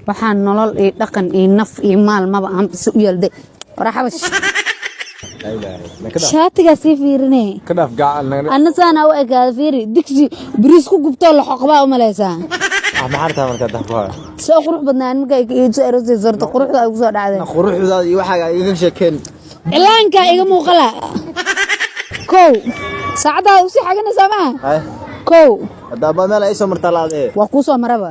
Waxaan nolol iyo dhaqan iyo naf iyo maal maba aan si u yeelday. Wara xabash. Shaatigaa sii fiirine. Ka dhaaf gacal naga. Anna saana u ekaada, fiiri, digsi bariis ku gubtoo la xoqbaa u malaysaa. Ah, maxaa rabtaa markaa dah ku hayo? Soo qurux badnaa markaa iiso aroosaysa horta quruxda ay ku soo dhacday. Quruxdaada iyo waxaaga igaga sheekeen. Cilaankaa iga muuqala. Kow, saacaddaa usii xaganaysaa maha? Hay. Kow. Haddaaba meel ay soo martaa laadee. Waa kuu soo maraba.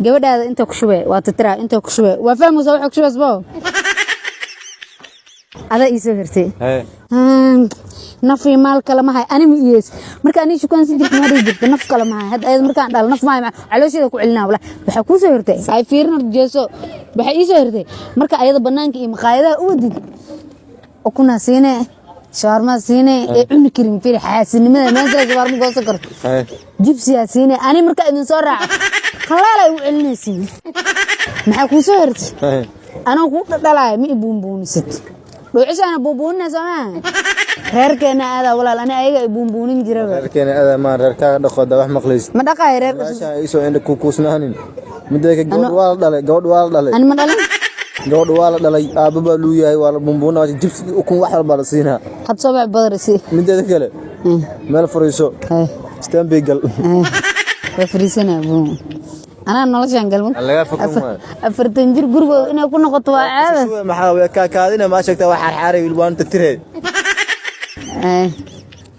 Gabadhaada inta ku shube waa titiraa, inta ku shube waa fahmaysaa, waxa ku shubaysbo adaa ii soo hirtay. Naf iyo maal kale ma hay, ani ma iyees. Marka ani shukaansan jirta, ma dhihi jirta naf kale ma hay. Hadda ayada markaan dhalo naf maahay, caloosheeda ku celinaa. Walahi waxaa kuu soo hirtay, ay fiirin horta, jeeso. Waxaa ii soo hirtay marka ayada banaanka iyo maqaayadaha u wadid, ukunaa siine, shawarmaa siine ee cuni karin. Fiiri xaasinimada, meesha shawarma goosan karto. Jibsiyaa siine. Ani marka idin soo raaco khalaal ay u celinaysiin. Maxaa kuu soo hirtay? Anoo kuu dhadhalaaya ma i buunbuunisid. Dhuucishaana buunbuunina soo maa? Reerkeena aadaa walaal, ani ayaga ay buunbuunin jiraba. Reerkeena adaa maan, reerkaaga dhaqo haddaa wax maqlaysid. Ma dhaqaayo reer. Meesha isoo indha ku kuusnaanin. Midda ka gabadh waa la dhalay, gabadh waa la dhalay. Ani ma dhalin. Gabadh waa la dhalay, aabba baa luu yahay, waa la buunbuunaa, jibsi, ukun, wax walbaa la siinaa. Had soo bax badar isi. Mideeda kale, meel fariiso, stanbay gal. Waa fariisanaa buun, anaa noloshaan galmo. Laga fokan waayo. 40 jir gurigooda inay ku noqoto waa caada. Maxaa way kaakaadina? Maa sheegtaa wax xaarxaaray wiil waan tirtire.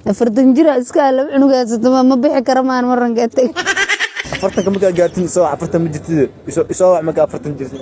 40 jir iska laba cunug haysato ma bixi kara maan maranka tag. 40-ka markaa gaartin isoo wac, 40 ma jirtid, isoo wac markaa 40 jirtid.